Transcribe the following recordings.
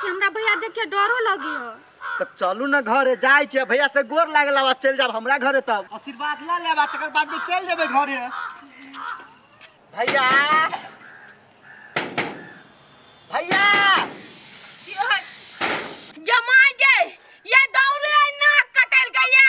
छी, हमरा भैया देख के डरो लगी है। तऽ चलू ने घरे जाइ छियै, भैया से गोर लागल बाद चलि जायब हमरा घरे, तब आशीर्वाद लऽ लेब आ तकर बाद में चलि जेबै घरे। भैया, भैया। ये माय गे, ये दौड़े नाक कटल गया,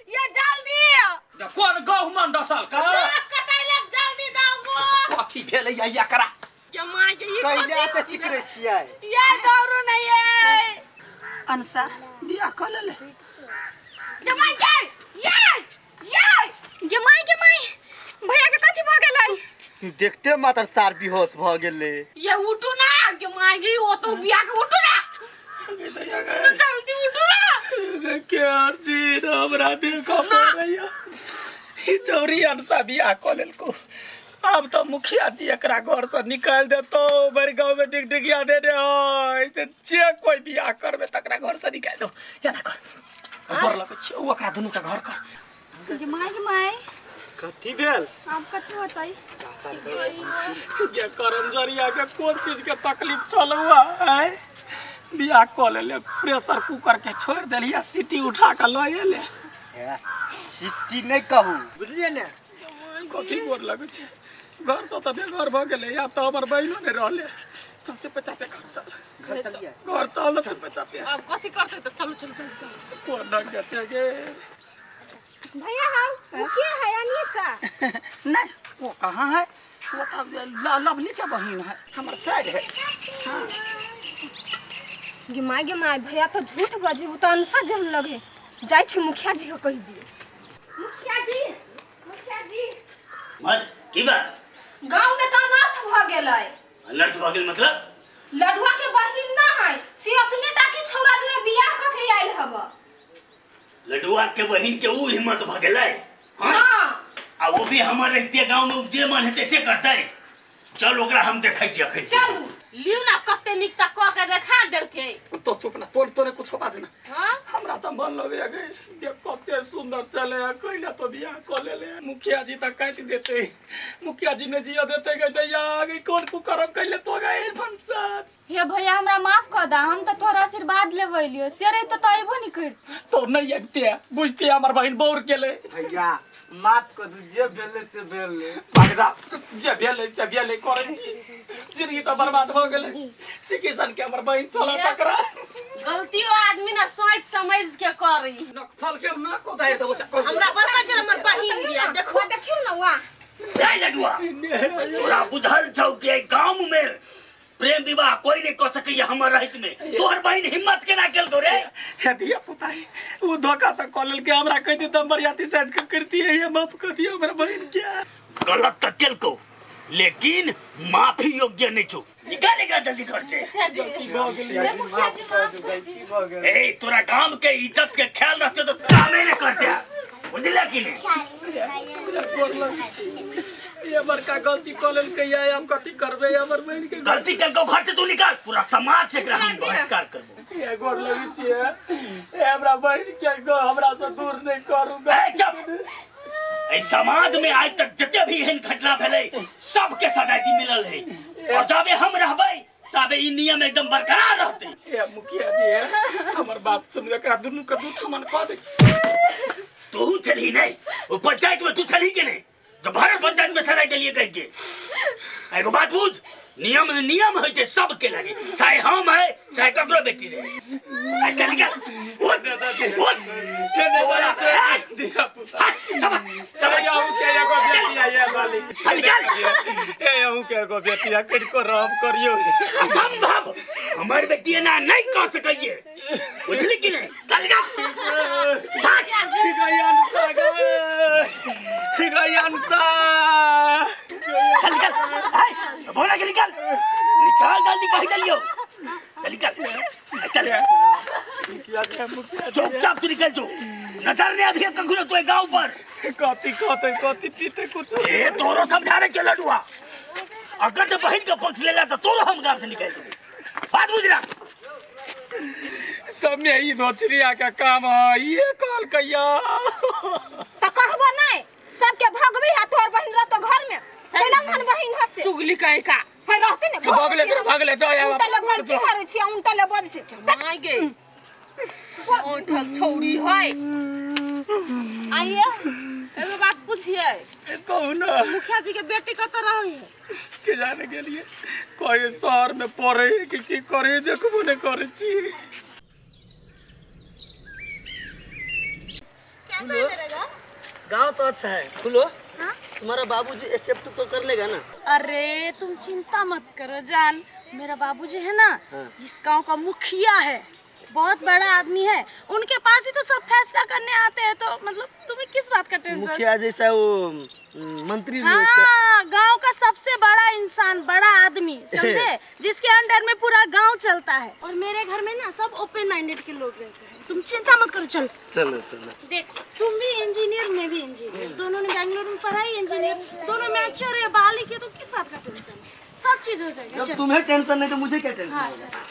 ये जल्दी। कोन गहुमन डसल का? नाक कटैलक, जल्दी दौड़ो। कथी भेलै या एकरा? ये माय गे, ई कैला कथी? से चिकरै छियै? ये दौड़ो नहीं ये। अनसा बियाह कऽ लेले। ये माय गे, ये ये ये माय गे माय, भैया के कथी भऽ गेलै? देखते मात्र सार बेहोश भऽ गेलै। ये उठू ना के माय गे, ओ तो बियाह के, उठू ना, जल्दी उठू ना। के दिन हमरा देख पड़ैया, ई चौरी अनसा बियाह कऽ लेलको। आब तऽ मुखिया जी एकरा घर से निकालि देतो। भरि गाँव में डिगडिगिया देने है से जे कोई बियाह करबे तकरा घर से निकालि दो। एना कर, गोर लगै छियौ, ओकरा दुनू के घर कर। गे माय, गे माय। कथी भेल? आब कथी होतै? ये करमजरिया के कोन चीज के तकलीफ छल हुआ है? बियाह कऽ लेले, प्रेशर कुकर के छोड़ि देलियै, सीटी उठा कऽ लऽ एले। सिट्टी नहि कहू, बुझलियै ने? कथी गोर लगै छै? घर से तऽ बेघर भऽ गेलै, आब तऽ हमर बहिनो नहि रहलै। चल चुपे चापे घर चल। घर चलियै। घर चल ने चुपे चापे। आब कथी करतै तऽ? चलू चलू चलू चलू। कोन ढंग के छै गे? भैया, हम वो के है अनीसा? नहीं, वो कहाँ है, वो तो लवली के बहन है, हमर साइड है। गे माय, गे माय, भैया तो झूठ बजे, वो तो अनसा जन लगे। जाइ छी मुखिया जी के कहि दिए। मुखिया जी, मुखिया जी। मर की बात? गांव में तो अनर्थ भ गेलै। अनर्थ भऽ गेल मतलब? लडुआ के बहिन ना है से अपने टा के छौरा जोरे बियाह क के आइल हब। लडुआ के बहिन के ऊ हिम्मत भऽ गेलै? हाँ? हाँ। आ वो भी हमर रहिते गांव में जे मन हेतै से करतै। चल, ओकरा हम देखै छियै अखन। चलू। लिउ ना, कते नीक तऽ कऽ के देखा देलकै। तो चुप ना, तोर तोरे कुछो बाज ना। हाँ। हमरा तऽ मन लगैया गे, देख कते सुंदर चले है, कैला तो बियाह कऽ लेले। मुखिया जी तऽ काटि देते, मुखिया जी ने जिया देते गे दैया गे। कोन कुकरम कैले तो गए फंसा? हे भैया, हमरा माफ कर दा, हम तो तोहर आशीर्वाद लेवे लियो, से रही तो अइबो नहीं करती। तो नहीं अबिते, बुझते हमर बहिन बौर गेलै। भैया, माफ कर दू, जे भेलै से भेलै। भाग जा, जे भेलै से भेलै। करै छी, जिंदगी तऽ बर्बाद भऽ गेलै। श्री किशन के हमर बहिन छल तकरा। गलतियो आदमी ना सोच समझ के करी। नकफल के ना को दायर देबो से। हमरा बड़का छै हमर बहिन दिया, देखो। देखियो ना वाह। ए लडुआ, तोरा बुझल छौ कि एहि गाम में प्रेम विवाह कोई नहीं कर सकैया हमर रहत में? तोहर बहिन हिम्मत केना केलकौ रे? हे धिया पुता, ओ धोखा से कऽ लेलकै। हमरा कहि दे तऽ बरियाती साइज के करतियै। हे, माफ कर दियौ हमरा बहिन के। गलत तऽ केलकौ, लेकिन माफी योग्य नहीं छौ। निकाल एकरा जल्दी घर से। माफ कर दू, गलती भऽ गेल। ए, तोरा गाम के इज्जत के ख्याल रखते तो कामे नहीं करते, बुझले कि नहीं? गोर लगै छी, ये बड़का गलती कऽ लेलकै। या हम कथी करबै हमर बहिन के? गलती केलकौ, घर से तू निकाल। पूरा समाज से एकरा हम बहिष्कार करबो। ये गोर लगै छियै, ए हमरा बहिन के हमरा से दूर नहीं करू। ए चुप! एहि समाज में आज तक जते भी एहन घटना भेलै, सबके सजा दी मिलल है, और जाबे हम रहबै ताबे ई नियम एकदम बरकरार रहतै। ए मुखिया जी, हमर बात सुनू, एकरा दुनू के दू ठमन कऽ दै। तोहू छलही नहीं वो पंचायत में? तू छलही के नहीं जो भारत पंचायत में सजा के लिए कह के? एगो बात बुझ, नियम नियम होइ छै सबके लगे, चाहे हम है चाहे ककरो बेटी रहे। आ, चल निकल, उठ उठ। धिया पुता। हट, चल चल। अहूँ के एगो बेटी है ये मालिक। चल निकल। ए अहूँ के एगो बेटी है, कनिको रहम करियौ। असंभव, हमर बेटी एना नहीं कह सकैये, बुझली कि नहीं? चल निकल, चल। गई अनसा, गई अनसा। चल निकल। हाय, बोला के निकल, निकाल जल्दी, कही चलियो। चल निकल, चल। चुपचाप तू निकल जो, नजर नहीं अभी कखनो तो गांव पर। कथी कहते, कथी पीते कुछ? ए, तोरो समझाने के लडुआ, अगर तो बहन का पक्ष लेला तो तोरो हम गांव से निकाल देबो, बात बुझ रहा? सब में ई धोचरिया के काम है, ये कहल कैया। तो कहबो नहीं, सबके भगबी है, तोहर बहिन रहतो घर में, कैला मन बहिन हसे चुगली कहे का। है रहते ने भगले के भगले जा या उनटा ले गलती करै छी उनटा ले बजै छी। माय गे, ओठल छौरी है। आइए एगो बात पूछिए? कहू ना। मुखिया जी के बेटी कतऽ रहै है? के जाने के लिए कहे शहर में पढ़े कि की करे, देखबो नहीं करे छी। गांव तो अच्छा है। खुलो तुम्हारा बाबूजी एक्सेप्ट तो कर लेगा ना? अरे तुम चिंता मत करो जान, मेरा बाबूजी है ना इस गांव का मुखिया है, बहुत बड़ा आदमी है, उनके पास ही तो सब फैसला करने आते हैं, तो मतलब तुम्हें किस बात का टेंशन? मुखिया जैसा वो मंत्री भी है। हाँ, गांव का सबसे बड़ा इंसान, बड़ा आदमी समझे, जिसके अंडर में पूरा गांव चलता है। और मेरे घर में ना सब ओपन माइंडेड के लोग रहते हैं, तुम चिंता मत करो। चलो चलो चलो। देखो तुम भी इंजीनियर, मैं भी इंजीनियर, दोनों ने बैंगलोर में पढ़ाई इंजीनियर, दोनों मैच्योर है, बालिक है, तो किस बात का टेंशन? सब चीज हो जाएगा। जब चलो। तुम्हें टेंशन नहीं तो मुझे क्या टेंशन हाँ। होगा?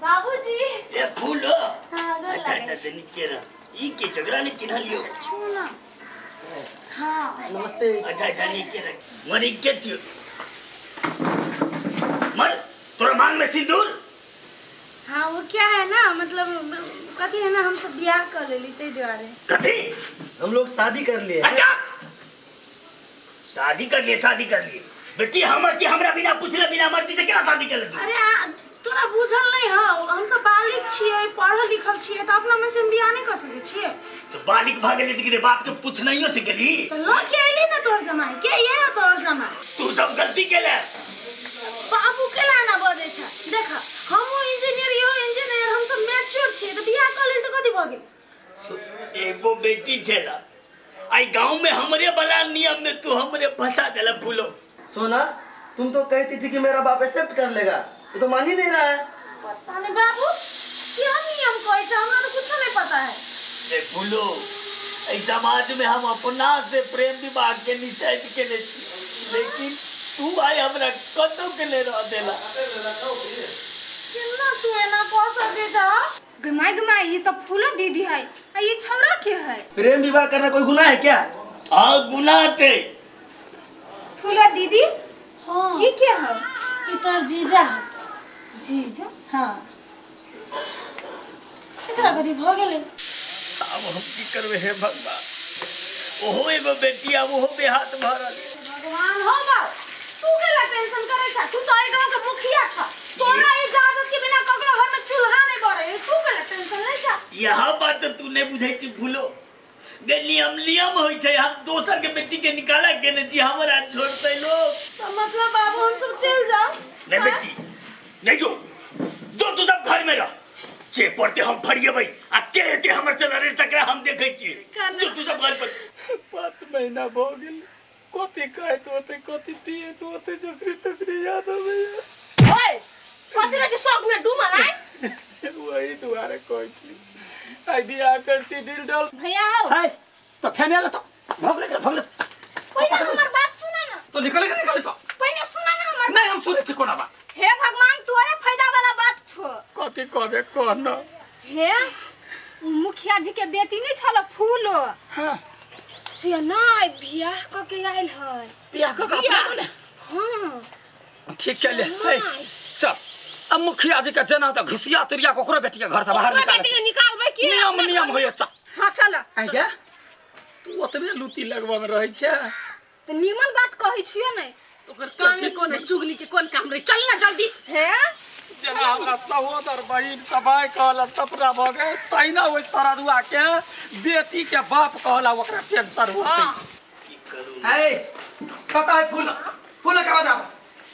बाबूजी। ए फूलो। हाँ, गोर अच्छा लागै। अच्छा, नीचे रह। ई के झगड़ा नहीं चिन्ह लियो। छू ना। हाँ। नमस्ते। अच्छा अच्छा, नीचे रख। मर ई के छियो? मर तोरा मांग में सिंदूर। हाँ वो क्या है ना, मतलब कथी है ना, हम सब बियाह कर लेली ताहि दुआरे। कथी? हम लोग शादी कर लिए। अच्छा शादी कर लिए, शादी कर लिए। बेटी हमर छी, हमरा बिना पूछले बिना मर्जी से केना शादी कर लेती? अरे तोरा बुझल नहीं हौ, हम सब बालिग छियै, पढ़ल लिखल छियै, तऽ अपना मन से हम बियाह नहीं कर सकै छियै। तो बालिक भाग गेली कि बाप के पूछनाइयो से गेली? तऽ लऽ के अयली ना तोहर जमाई के, ये है तोहर जमाई। तू सब गलती केले। बाबू केना एना बजै छै? देख हमहूँ इंजीनियर, इहो इंजीनियर, हम सब मैच्योर छियै, तऽ बियाह कऽ लेल तऽ कथी भऽ गेल? एगो बेटी छेला आई गांव में, हमरे वाला नियम में तू हमरे फंसा देला फूलो। सोना तुम तो कहती थी कि मेरा बाप एक्सेप्ट कर लेगा, ये तो मान ही नहीं रहा है। पता नहीं बाबू क्या नियम कहै छै, हमरा तऽ कुछो नहीं पता है। ए फूलो, एहि समाज में हम अपना से प्रेम विवाह के निषेध केने छी, लेकिन तू भाई हमरा कतौ के नहीं रह देला। केना तू एना कह सकै छह? गमाय गमाय, ये तो फूलो दीदी है आ ये छौरा के है। प्रेम विवाह करना कोई गुनाह है क्या? हाँ गुनाह छै। फूलो दीदी। हाँ। ये के है? ई तोहर जीजा है। जीजा? हाँ। एकरा कथी भऽ गेलै? आब हम की करबै हे भगवान, ओहो एगो बेटी आब ओहो बेहाथ भऽ रहल है। भगवान हो बाप, तू केला टेंशन करै छ? तू तो एहि गांव के मुखिया छ, तोरा इजाजत के बिना ककरो घर में चूल्हा नहीं बरै, तू केला टेंशन लै छ? यह बात तो तू नहीं बुझै छी फूलो, गे नियम नियम होइ छै, हम दोसर के बेटी के निकाला के ने छी, हमरा छोड़तै लोग। तो मतलब बाबू हम सब चल जाओ? नहीं बेटी नहीं, जो जो तू सब घर में रह, जे पड़ते हम फरिएबै आ के हेतै हमर से लड़े तकरा हम देखै छियै। जो तू सब घर पर। 5 महीना भऽ गेल, कथी खाइत होतै कथी पियैत होतै, जकरी तकरी याद अबैया। ओए कथी रहै छै शौक में डूबल आइ? वही दुआरे कहै छी आई बियाह करती दिल डल। भैया हो। है तो फेने ले तो भगले के भगले। पहिने हमर बात सुना ना। तो निकले के निकले तो पहिने सुना ना हमर। नहीं हम सुनै छी कोना बात। हे भगवान तोरे फायदा वाला बात छो। कथी कहबे कह न। हे मुखिया जी के बेटी नहीं छल फूलो। हाँ। से नहीं बियाह क के आयल है। बियाह क के अपना मने? हाँ। ठीक के ले। हे चल अब मुखिया जी के जना तो घिसिया तिरिया ककरो बेटी के घर से बाहर ओकरो निकाल। बेटी के निकालबै की? नियम नियम होइए। चल। हाँ चल। आइ गे तू ओतबे लूती लगबा में रहै छै। तऽ नीमन बात कहै छियो नै। ओकर काम में कोन है, चुगली के कोन काम रहे, चल ना जल्दी। हे जेना हमरा सहोदर बहिन सबाइ कहला सपना भऽ गेल, तहिना ओहि सरदुआ के बेटी के बाप कहला ओकरा टेंशन होतै। की करू हे कतऽ है फूल? फूल के बजाब।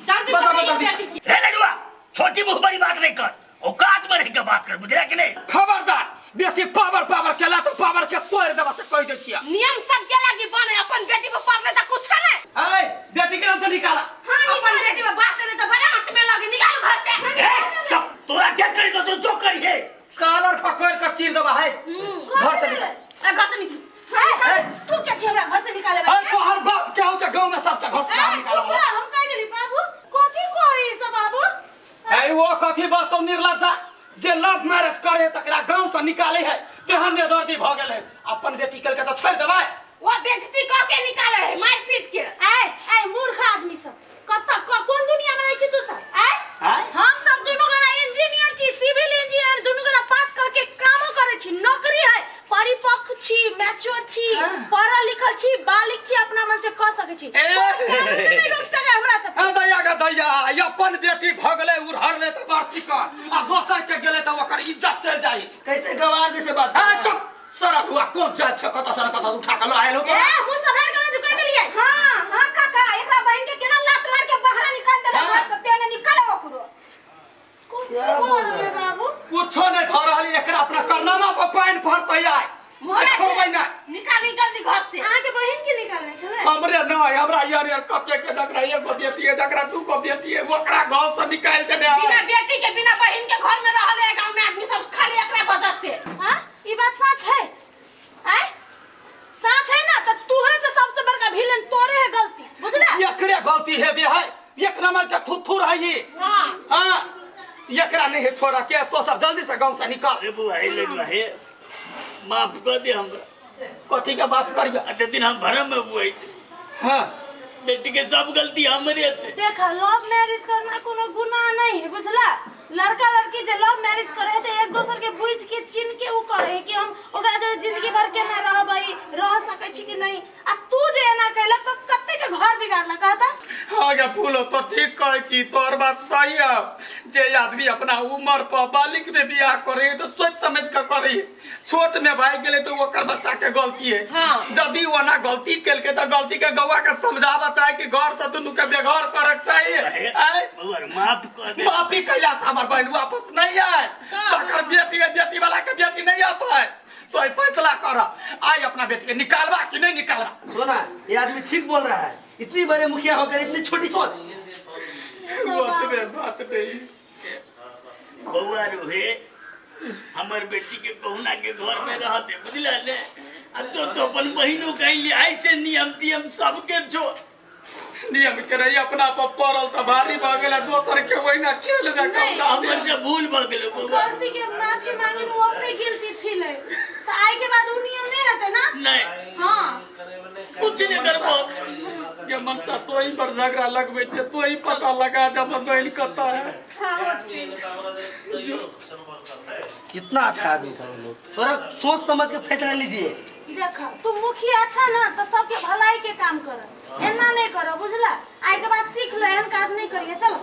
जल्दी बता, बताइए बता, बेटी की। हे लडुआ, छोटी मुँह बड़ी बात नहीं कर, औकात में रह के बात कर, बुझला कि नहीं? खबरदार बेसी पावर पावर केला तो पावर के तोड़ देबा से कहि दै छिया। नियम सब के लागी बने, अपन बेटी को पढ़ले त कुछ नहीं। ए बेटी के नाम से निकाला। हां अपन बेटी में बात करे त बड़ा हाथ में लगे, निकाल घर से। ए चुप, तोरा जे करी तो तू जो करी है। कॉलर पकड़ के चीर देबा है। घर से निकाल। ए घर से निकाल। हां तू क्या छी हमरा घर से निकाले बा? अरे तोहर बाप के हो छै गांव में सबके घर से बाहर ए निकाला। चुप रह, हम कहि देली बाबू। कथी कही सब बाबू? ए वो कथी बस निर्लज्जा जे लव मैरिज करे तकरा गांव से निकाले है, तेहन नेदर्दी भ गेल है। अपन बेटी के तो छोड़ देबै। वो बेइज्जती क के निकाले है मार पीट के। ए ए मूर्ख आदमी सब कत कोन दुनिया में रहै मैच्योर छी, पढ़ल लिखल छी, बालिग छी, अपना मन से कह सकै छी। ए! कोन कानून नहीं रोक सके हमरा सब। ए दैया गे दैया, ई अपन बेटी भऽ गेलै उड़हर ले तऽ बड़ चिकन आ दोसर के गेलै तऽ ओकर इज्जत चलि जाइ। कैसे गवार जैसे बात ए चुप सड़क हुआ कोन जाय छै कतऽ सड़क कतऽ उठा के लऽ आयल हो ए मुंह सभर के मत कह देलियै। हां हां काका, एकरा बहन के केना लात मार के बाहर निकाल देले हाँ। घर से, तेने निकाल ओकरो। कोन बोल रहे बाबू? कुछो नहीं भऽ रहल एकरा, अपना करनामा पर पानि भरतै आइ। आइ छोड़बै नहि। निकाली जल्दी घर से। अहाँ के बहिन के निकालने छलै? हमरे नहि, हमरा यार यार कते के जकरा एगो बेटी है जकरा दूगो बेटी है ओकरा गाँव से निकालि देने है। बिना बेटी के बिना बहिन के घर में रहल है गांव में आदमी सब खाली एकरा वजह से। हाँ ई बात सच है? आय सच है ना? त तू है से सबसे बड़का विलेन, तोरे है गलती, बुझला? एकरे गलती है बे है, एक नंबर के थुथुर है ये। हां हाँ एकरा नहीं है छोड़ा के, तो सब जल्दी से गांव से निकाल। अरे बुआ हे लगवा हे माफ कर दे हमरा। कथी के बात करियो? अते दिन हम भरम में बुआ। हाँ बेटी के सब गलती हमरे छै। देखा लव मैरिज करना कोनो गुनाह नहीं है, बुझला? लड़का लड़की जे लव मैरिज करे है त एक दोसर के बुझ के चिन्ह के उ करे है कि हम ओकरा जो जिंदगी भर के ना रहबै, रह सकै छी कि नहीं। आ तू जे एना कैला तो कते के घर बिगाड़ला कहता? हाँ गे फूलो तो ठीक कहै छी, तोहर बात सही है। जे आदमी अपना उम्र पर बालिक में बियाह करे तो सोच समझ के करे, छोट में भाई गेले तो ओकर बच्चा के गलती है। हाँ। यदि ओना गलती केलके तो गलती के गौआ के समझावा चाहे कि घर से दुनू के बेघर करे के चाहिए। आय बउआ माफ कर दे। माफी कैला से हमर बहन वापस नहीं आए, तकर बेटी है, बेटी वाला के बेटी नहीं आता है। तो आई फैसला कर, आई अपना बेटी के निकालबा कि नहीं निकालबा? सोना ये आदमी ठीक बोल रहा है, इतनी बड़े मुखिया होकर इतनी छोटी सोच। बात बात नहीं। बउआ रोहे हमर बेटी के कहुना के घर में रहते, बुझला ने? आ तो तो अपन बहिनो कहीं ले आइ छै नियम तियम सबके छो। नियम के रही अपना पर पड़ल तो भारी भऽ गेल, दोसर के ओहिना खेल जकाँ। हमर से भूल भऽ गेल बउआ। गलती के माफी मांगे में वो अपने गिल्टी फील है, तो आए के बाद उ नियम नहीं रहते ना? नहीं। हाँ कुछ नहीं करबो। के मनसा तो ही पर झगड़ा लगबै छै, तो ही पता लगा जे हमर बहिन कतऽ है। हां होते। कितना अच्छा आदमी था वो लोग, थोड़ा सोच समझ के फैसला लीजिए। देखा तू मुखिया अच्छा ना तो सबके भलाई के काम कर, एना नहीं करो, बुझला? आए के बाद सीख लो, एहन काज नहीं करिए। चलो।